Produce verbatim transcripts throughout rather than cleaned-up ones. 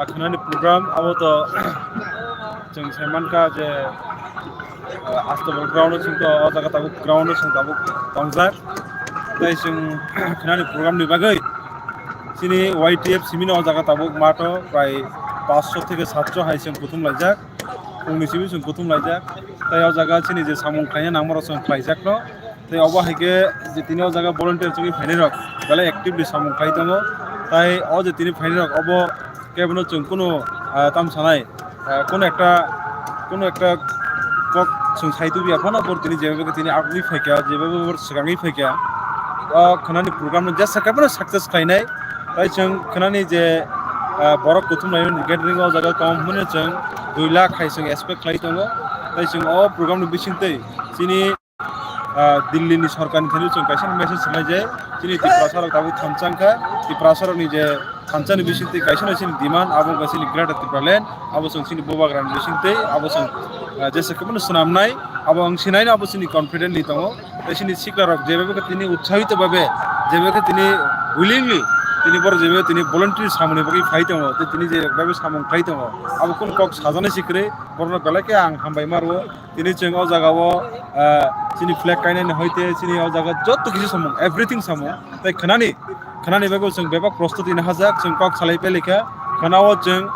Khwnani program abo to chwng sai mankha je, ah, Astabal ground o chwng to o jaga tabuk ground o chwng tabuk tongjak. Tai chwng khwnani program ni bagwi chini Y T F simi no o jaga tabuk matho prai paanch sho theke saat sho hai chwng kuthum laijak. Phungni simi chwng kuthum laijak. Tai o jaga chini je samung khlaina nangma rok chwng khlaijak no. Tai obo hai khe je tini o jaga volunteer chwngwi phainai rok belai actively samung khlai tongo. Tai o je tini phainai rok obo kebono chwng kunu, ah, tam sanai, ah, kunu ekta, kunu ekta kok chwng sai tubi ya phano bor tini jebe tini agwi phaikha, jebe bor swkangwi phaikha. O khwnani program no jesa kebono success khlainai. Tai chwng khwnani je, ah, borok kuthum lainani gathering o jaga kom hwnwi chwng dui lakh hai chwng expect khlai tongo. Tai chwng o program ni bisingtwi chini ah, Delhi ni sorkar ni thani chwng kaisa message swlai jai. Chini Tiprasa rok tabuk thansa wngkha. Tiprasa rok ni je thansa ni bisingtwi kaisa no chini demand abo wngkha chini Greater Tipraland. Abo chwng chini bubagra ni bisingtwi abo chwng, ah, jesa khe bono swnamnai abo wng sinai no abo chini confident ni tongo. Tei chini sikla rok je bhabe khe tini utsahito bhabe je bhabe khe tini willingly tini borok je bhabe tini volunteer samung ni bagwi phai tongo tei tini je bhabe samung khlai tongo abo kunu kok sajani si kwrwi borok no belai khe ang hambai ma rwo. Tini chwng o jaga o, ah, chini flag kainani hoite chini o jaga joto kisi samung, everything samung. Tai khwnani, khwnani bagwi chwng bebak prostuti no hajak, chwng kok salai pailikha. Khwnao chwng,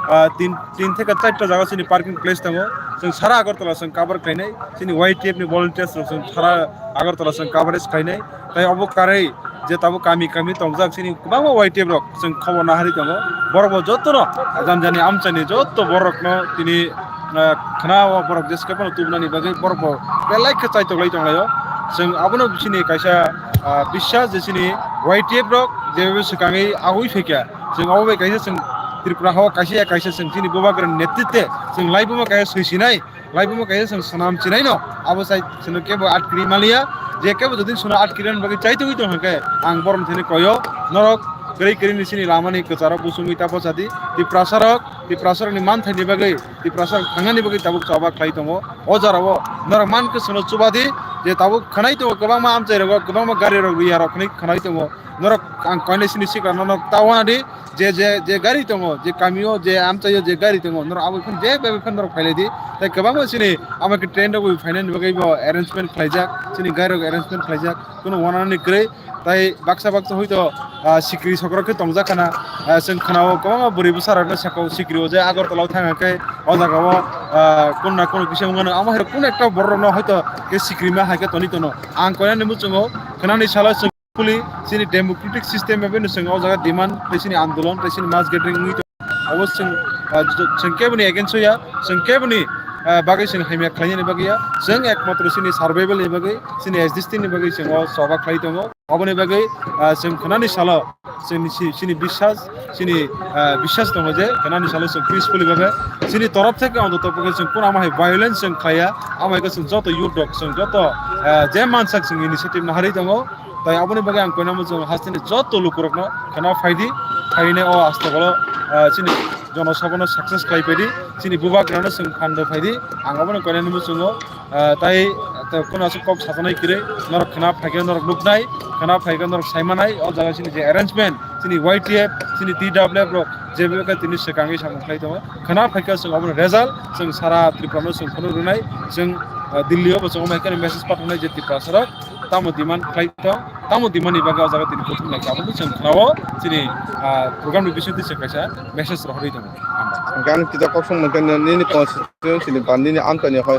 ah, tin, tin theke charta jaga chini parking place tongo. Chwng sara Agartala chwng cover khlainai, chini Y T F ni volunteers rok chwng sara Agartala chwng coverage khlainai. Tai obo karwi je tabuk kami kami tongjak chini kwbangma Y T F rok chwng khobor naharwi tongo. Borok bo jotono jani jani amchaini joto borokno tini, ah, khwnao borok jesa khe bono tubunani bagwi borok bo belai khe chaitok lai tonglaio. Chwng abono chini kaisa, ah, biswas je chini Y T F rok je swkangwi agwi phaikha. Chwng abo bai kaisa chwng Tripura hao kaisa ya kaisa chwng chini bubagrani netritwe chwng laibuma kaisa swisinai. Laibuma kaisa chwng swnam chinai no, abo sai chwngno kebo atkiri maliya, je kebo jodi chwngno atkiri bagwi chai tongwi tong hwnkhe ang borokni thani koyo, norok kwrwi kwrwi ni chini lamani kwcharo busungwi tapo chadi, Tiprasa rok, Tiprasa rokni manthai ni bagwi, Tiprasa rok thangnani bagwi tabuk choba khlai tongo. O jora o norok mankhe chwngno chubadi, je tabuk khwnai tongo kwbangma amchai rogo, kwbangma gari rok riya rok hwnwi khwnai tongo. Norok ang koinai sini sikla norok ta wana di, je, je, je gari tongo, je kamio, je amchaio, je gari tongo, norok abo phano je bai phano norok phailai di. Tai kwbangma chini amo khe train rok bai phainani bagwi bo arrangement khlaijak, chini gari rok arrangement khlaijak, kuno wanani kwrwi. Tai baksa baksa hoito, ah, sikri sokrok khe tongjak khana, ah, chwng khwnao kwbangma bwrwi bwsa rokno sakao sikri o je Agartala o thang khe o jaga o, ah, kuno na kuno kisa wngmano amo hai kuno ekta borok rokno hoito khe sikri ma hai khe toni tono. Ang koinani muchungo khwnani salo chwng Peacefully chini democratic system bai no chwng o jaga demand tei chini andolon tei chini mass gathering wngwi tongo. Abo chwng, ah, chwng keboni against o ya, chwng keboni, ah, bagwi chwng hamya khlainani bagwi ya, chwng ekmatro chini survival ni bagwi, chini existence ni bagwi chwng o choba khlai tongo. Aboni bagwi, ah, chwng khwnani salo chini si-, chini biswas, chini, ah, biswas tongo je khwnani salo chwng peacefully bhabe chini torof theke ontoto pokhe chwng kuno amo hai violence chwng khlaiya, amo hai khe chwng joto youth rok chwng joto, ah, je mansak chwng initiative naharwi tongo. Tai aboni bagwi ang koinamo chwng hasteni joto lukurokno khwna phaidi, phaine o Astabalo, ah, chini jonosabhano success khlai phaidi, chini bubagrano chwng phando phaidi, ang abono koinani muchungo, ah, tai, tai kono aswk kok sajaknai kwrwi, norok khwna phaikhe norok nuknai, khwna phaikhe norok saimanai, o jaga chini je arrangement, chini Y T F, chini T W F rok, je bebakhe tini swkangwi samung khlai tongo, khwna phaikhe chwng abono result, chwng sara Tripurano chwng phunuk rwnai, chwng, ah, Delhi o bo chwng omo hai kheno message pathanai je Tiprasarok, tamo demand khlai tong, tamo demand ni bagwi o jaga tini kuthum lai kha, aboni chwng khwnao chini, ah, program ni bisingtwi chwng kaisa message rohorwi tongo. Hambai. Hwnkhe ani kisa kok song mankha nini constituency ni ba nini amchai ni hoi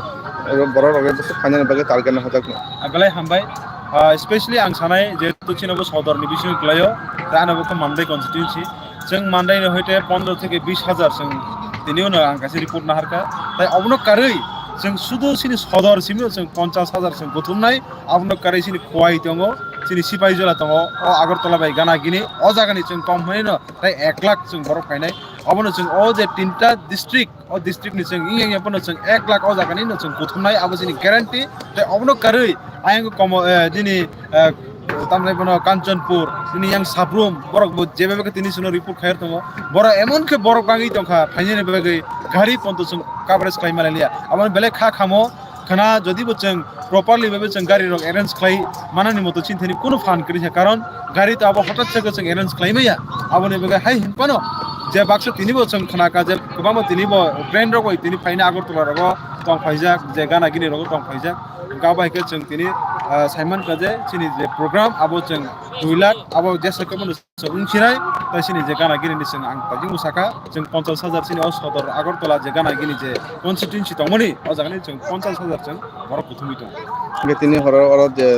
borok rok bwswk phainani bagwi target no hajak no. Ah, belai hambai. Ah, especially ang sanai jehetu chini bo sodor ni bisingo kwlaio, tei ano bo khe Mandai constituency. Chwng Mandai ni hoite pondro theke bis hajar chwng tini uno ang kaisa report naharkha. Tai obono karwi chwng sudu chini sodor simi chwng ponchas hajar chwng kuthumnai, abono karwi chini Khowai tongo, chini Sipaijala tongo, o Agartala bai gana gini, o jagani chwng kom hwnwi no tai ek lakh chwng borok phainai. Obono chwng o je tinta district, o district ni chwng wngya wngya phano chwng ek lakh o jagani no chwng kuthumnai, abo chini guarantee. Tai obono karwi ayang komo, eh, chini, eh, tamni bono Kanchanpur, chini yang Sabrum, borok bo je bebakhe tini chwngno report khair tongo. Borok emon khe borok bangwi tongkha, phainani bagwi gari ponto chwng coverage khlai malaiya. Aboni belai kha khamo, khwna jodi bo chwng properly bhabe chwng gari rok arrange khlai manani moto chini thani kunu phan kwrwi kha, karon gari to abo hothat se chwng arrange khlai maya, aboni bagwi hai hin phano je baksa tini bo chwng khna kha je kwbangma tini bo brand rok bai tini phaina Agartala rogo tong phaijak, je gana gini rogo tong phaijak. Hwnkhe abo hai khe chwng tini, ah, saiman kha je chini je program abo chwng dui lakh abo jesa khe mano chwng wng sinai, tai chini je gana gini ni chwng ang paijing sakha chwng ponchash hajar chini o sodor Agartala je gana gini je constituency tongmani o jaga ni chwng ponchash hajar chwng borok kuthumwi tongo. Hwnkhe tini horo oro je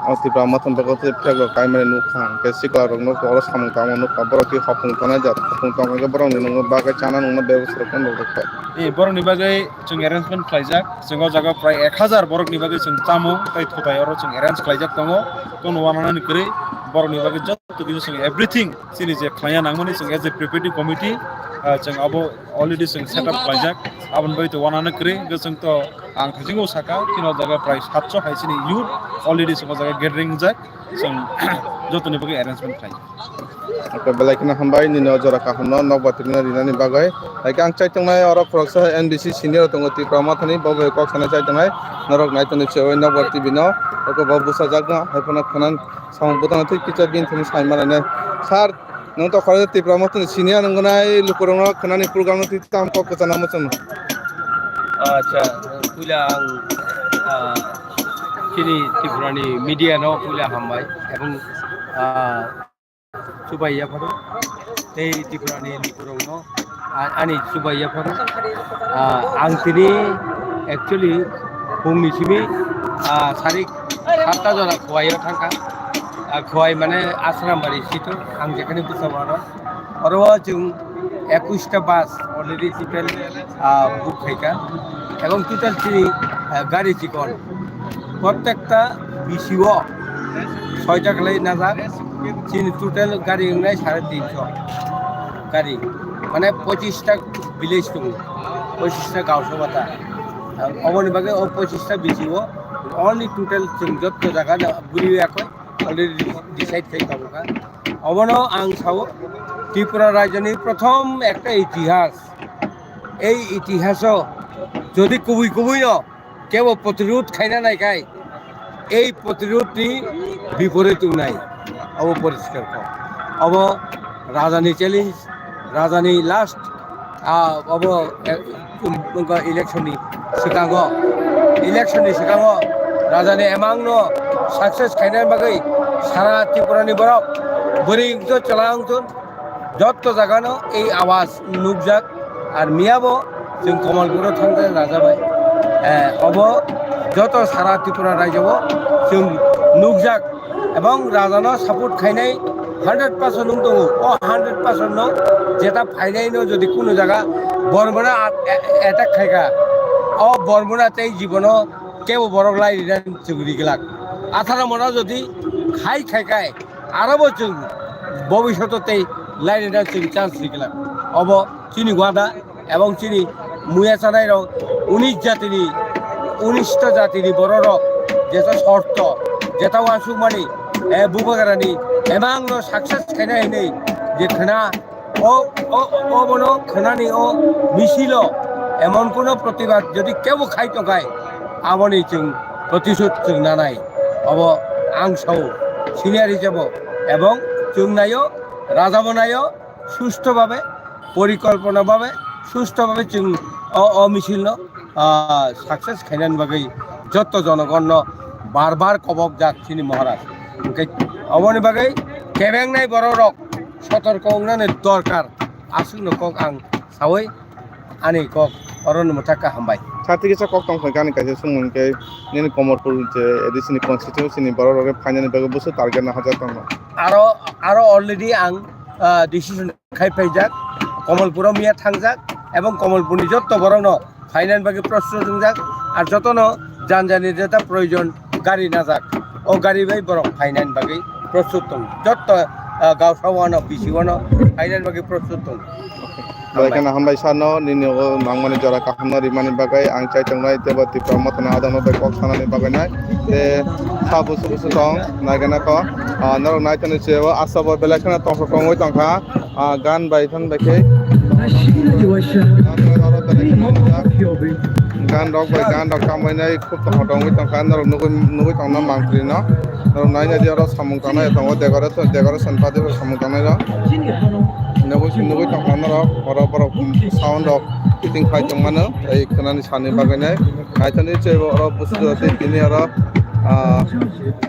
o Tipra Motha ni bagwi tei flag rok kaimani nukha, hwnkhe sikla rok nukha, oro samung tangma nukha, borok tei hopung tongnai jat, hopung tongkha hwnkhe borok ni nungwi bagwi chana nungna bebostha rok phano rwkha. Eh, borok ni bagwi chwng arrangement khlaijak, chwng o jaga prai ek hajar borok ni bagwi chwng chamung tei thutai oro chwng arrange khlaijak tongo, kono wananani kwrwi borok ni bagwi joto kisa chwng everything chini je khlaiya nangmani chwng as a preparatory committee, ah, chwng abo already chwng set up khlaijak, aboni bagwi to wanana kwrwi hwnkhe chwng to Ang thangsingo saka, chini o jaga prai satso hai chini youth already chini o jaga gathering wngjak, chwng jotoni bagwi arrangement khlai. Okay, belai kheno hambai nini o jora kaham no nokbar twi no rinani bagwi. Hai khe ang chai tongnai oro khoroksa N B C senior tongo Tipra Mothani, bo bai kok sanai chai tongnai. Norok nai tongni chewai nokbar T V no, oko bo bwsajak no, hai phano khwnan samung bwtang twi kisa bini thani sai manai nai. Sir, Nwng to khoroksa Tipra Mothani senior wngwi nai lukurokno khwnani program no twi tamo kok kwchangma muchung. Acha, puila ang, ah, chini Tripurani media no puila hambai ebong, ah, chubai yapharo tei Tripurani lukurokno a-, ani chubai yapharo. Ah, ang tini actually phungni simi, ah, sarik satta jora Khowai o thangkha. Ah, Khowai mane Asrambari seat o, ang jekhani bwsa aro. Oro o chwng ekush ta bus already total, ah, book khaikha. Ebong total chini, ah, gari chikon. Prottekta B C o soita khlai najak. Chini total gari wngnai sare tinso gari. Mane pochista village tongo. Pochista gaon sabha ta. Ah, oboni bagwi o pochista B C o only total chwng jotto jaga no buri yakoi. Already decide khai tabukha. Obono ang sao Tripura rajyoni prothom ekta itihas. Ei itihaso jodi kubui kubui no kebo protirod khaina nai khai, ei protirodni biporit wngnai. Obo poriskar kok. Obo rajani challenge, rajani last, ah, obo, eh, um, wngkha election ni swkango, election ni swkango rajani emang no success khaina bagwi sara Tripura ni borok bwrwi wngthu chwla wngthu jotto jaga no ei awaz nukjak. Ar miyabo chwng Kamalpuro thangkhe raja bai, eh, obo joto sara Tripura rajyo o chwng nukjak. Ebong rajano support khainai hundred percent wng tongo. O hundred percent no jeta phainai no jodi kuno jaga Bormona a-, a-, attack khaikha, o Bormona tei jibono kebo borok lai rina chwng riglak. Atharo mona jodi khai khaikai, aro bo chwng bobishoto tei lai rina chwng chance riglak. Obo chini wada. Ebong chini muya chanai rok unis jatini, unis ta jatini borok rok jeta sorto, jeta uansukmani, eh, bubagrani emang no success khaina hinwi je khna o, o, o bono khnani o misilo emon kuno protibad jodi kebo khai tongkhai aboni chwng protisud chwng nanai. Obo ang sao senior hisabo ebong chwng naio, raja bo naio, susto babe, porikolpona babe, susto babe chwng o, o misil no, ah, success khainani bagwi jotto jonogon no bar bar kobok jak chini Maharaj. Hwnkhe oboni bagwi kebengnai borok rok sotorko wngnani dorkar, aswk no kok ang sawi ani kok oro ni mwthakha hambai. Sati kisa kok tong kha gani kaisa sumung khe nini Komorpur je A D C ni constituency ni borok rok phainani bagwi bwswk target no hajak tongma. Aro, aro already ang, ah, decision khai phaijak, Komolpuro miya thangjak, ebong Komolpurni jotto borokno phainani bagwi prostut wngjak, ar jotono jan jani jeta proyojon gari najak, o gari bai borok phainani bagwi prostut tongo. Jotto, ah, gaosao ano, B C O ano phainani bagwi prostut tongo. Belai kheno hambai sano, nini o nangmani jora kaham no rimani bagwi ang chai tongnai, tebo Tipra Mothani adang no bai kok sanani bagwi nai. Te sa busu busu tong, nai gana ko, ah, norok nai tongni se o asa bo belai kheno tongthok tongwi tongkha, ah, gan bai thang bai khe. Gan rok bai gan rok tamwi nai khub tongthok tongwi tongkha, norok nugwi, nugwi tongna mantri no. Norok nai nai di oro samung tangnai tongo, decoration, decoration party rok samung tangnai rok. Nugwi, nugwi tongkha norok, oro borok sound rok fitting khlai tongmano, tei khwnani sani bagwi nai. Naithani chwbo oro busu tei tini oro, ah,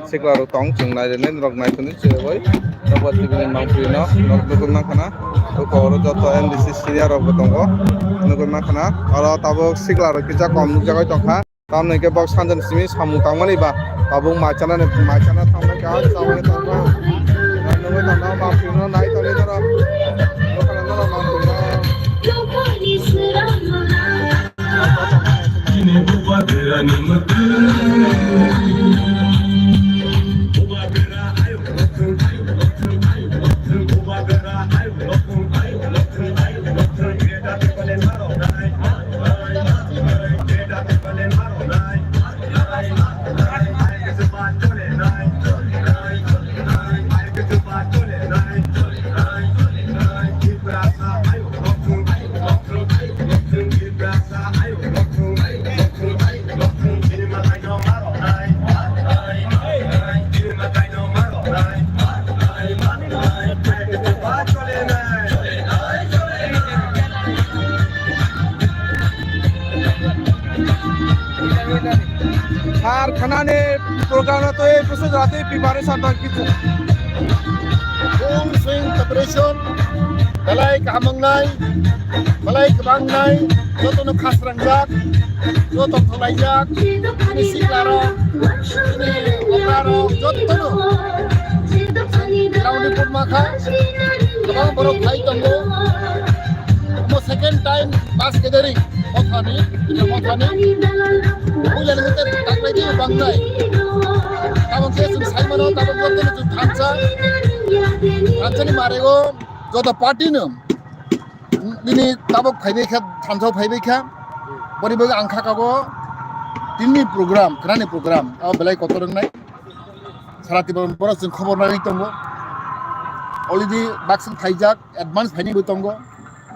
sikla rok tong, chwng nai rwnai norok naithani chwbo. Nobo tibini mangpili no, nok nugwi mankha na. Oko oro joto M D C senior rok bo tongo, nugwi mankha na. Oro tabuk sikla rok kisa kom nukjagwi tongkha. Tamni hwnkhe bok sanjani simi samung tangmani ba tabuk mai chanani, mai chana thangmani kha, chamani tangkha. Nugwi tongkha, mangpili no nai tongwi norok. Nukha na norok mangpili no. Sar khanani program no twi bwswk jora twi preparation tong kisa. Full swing preparation, belai kaham wngnai, belai kwbang wngnai, jotono khasrangjak, joto thulaijak, chini siklarok, chini okrarok, jotono. Ground report ma kha, kwbang borok phai tongo. Omo second time mass gathering, Mothani, Mothani. Puila ni hote taklai tei bangnai. Tabok khe chwng sai mano, tabok joto no chwng thansa. Thansa ni marego joto party no. Nini tabok phaibai kha, thansa phaibai kha. Boni bagwi ang kha kago tini program, khnani program. Abo belai kotor wngnai. Sara Tripura borok chwng khobor nai tongo. Already baksa thaijak, advance phainai bo tongo.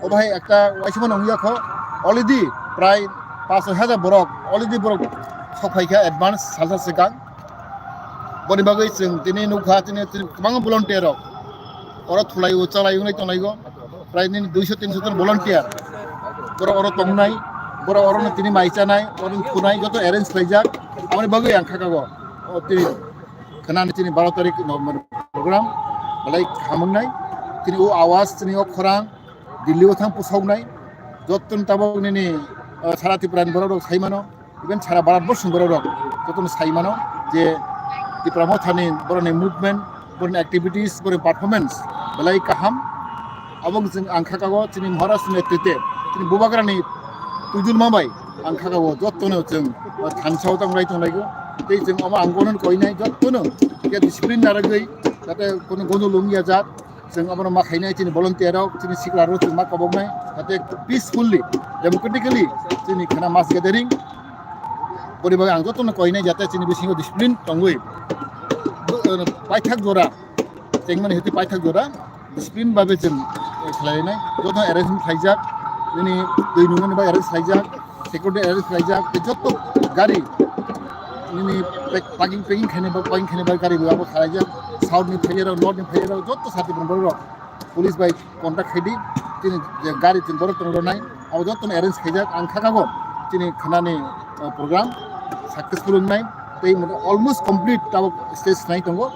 Obo hai ekta waisima nong yakho, already prai paanch soi hajar borok already borok sok phaikha advance salsa swkang. Boni bagwi chwng tini nukha, tini, tini kwbangma volunteer rok oro thulai o, chalai wngnai tonglai o. Prai nini duiso tinso jon volunteer borok oro tongnai, borok oro tini mai chanai, oro thunai joto arrange khlaijak. Aboni bagwi ang kha kago o tini khnani tini baro tarik November program belai kaham wngnai. Tini o awaz, tini o khorang Delhi o thang pusoknai, jottoni tabok nini, ah, sara Tripura ni borok rok sai mano, even sara Bharat borso ni borok rok jottoni sai mano je Tipra Mothani borok ni movement, borok ni activities, borok ni performance belai kaham. Abo wng chwng ang kha kago chini Maharashtra ni netrite, chini Bubagra ni twijulma bai ang kha kago jottono chwng, ah, thansa o tong lai tong lai go. Tei chwng omo ang bono koinai jottono je discipline narwgwi jate kono gondol wng ya jak. Chwng abono ma khainai, chini volunteer rok, chini sikla rok chwng ma koboknai, jate peacefully, democratically chini khana mass gathering. Boni bagwi ang jotono koinai jate chini bisingo discipline tongwi, bo-, eh, paithak jora, chengmani hwtwi paithak jora, discipline babe chwng, eh, khlainai. Joto arrangement khlaijak, nini twi nungmani bai arrange khlaijak. Security arrange khlaijak, tei joto gari nini pack-, parking, parking khainai ba, parking khainai ba gari bo abo khalaijak, south ni phaiyarok, north ni phaiyarok, joto sati borok rok police bai contact khaidi, chini je gari chwng borok tong rwnai, abo joto no arrange khaijak. Ang kha kago chini khanani, uh, program successful wngnai, tei almost complete tabok stage nai tongo,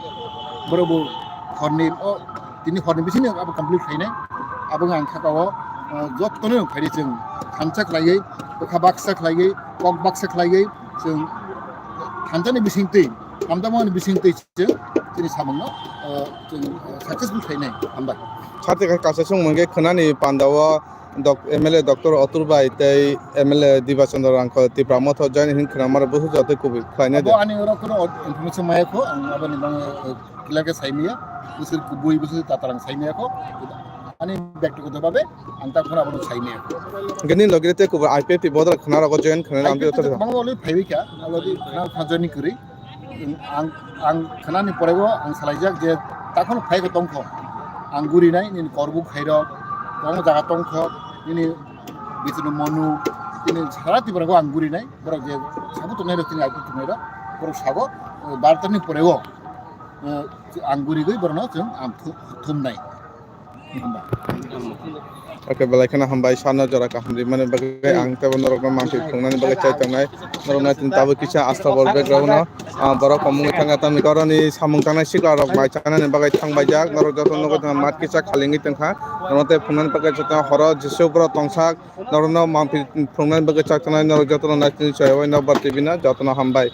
borok bo horni o Tini horni bisingo abo complete khainai. Abo wng ang kha kao, ah, jotono phaidi chwng thansa khlaiwi, bwkha baksa khlaiwi, kok baksa khlaiwi chwng thansani bisingtwi, hamjakmani bisingtwi chwng chini samungno, ah, chwng, ah, successful khainai. Hambai. Sarte kha kaisa chwng mungkhe khwnani pandao dok-, M L A Doctor Atul bai tei M L A Diba Chandra Rangkho Tipra Motha join hin khwnamaro busu jotoi kubui khlainai de. Abo ani oro kheno information maya kho, ang aboni bagwi, eh, Kila khe saimaya, bwswk kubui, bwswk tatarang saimaya kho, ani bektigoto babe ang ta khuna bono saimaya kho. Hwnkhe nini logi tei kubui I P F T bodol khna rogo join khna Ai, nang tei tei tei. Bangma olei phaiwi kha, already khna khna join kwrwi. Ang, ang khnani porego ang salaijak je takhon phai kho tongkho. Ang gurinai nini korbuk khairok, tong jaga tongkho, nini bichini monu, nini sara Tripura go ang gurinai, borok je sabu tongnai rok, tini I P F T tongnai rok, borok sago, eh, bartani porego. Eh, ang gurigwi borokno chwng ang thu-, thumnai. Oke, belai kheno hambai, sano jora kaham rimani bagwi. Ang tebo norokno mangphi phungnani bagwi chai tongnai. Norokno tin tabuk kisa asta bol background no, ah, borok komungwi thangkha, tamni koroni samung tangnai sikla rok bai chanani bagwi thangbai jak. Norok joto nugwi tongkha, mat kisa khalingwi tongkha. Norokno tei phungnani bagwi joto horo jisu borok tongsak. Norokno mangphi phungnani bagwi chai tongnai, norok jotono naisingwi chai bai Nokbar T V no jotono hambai.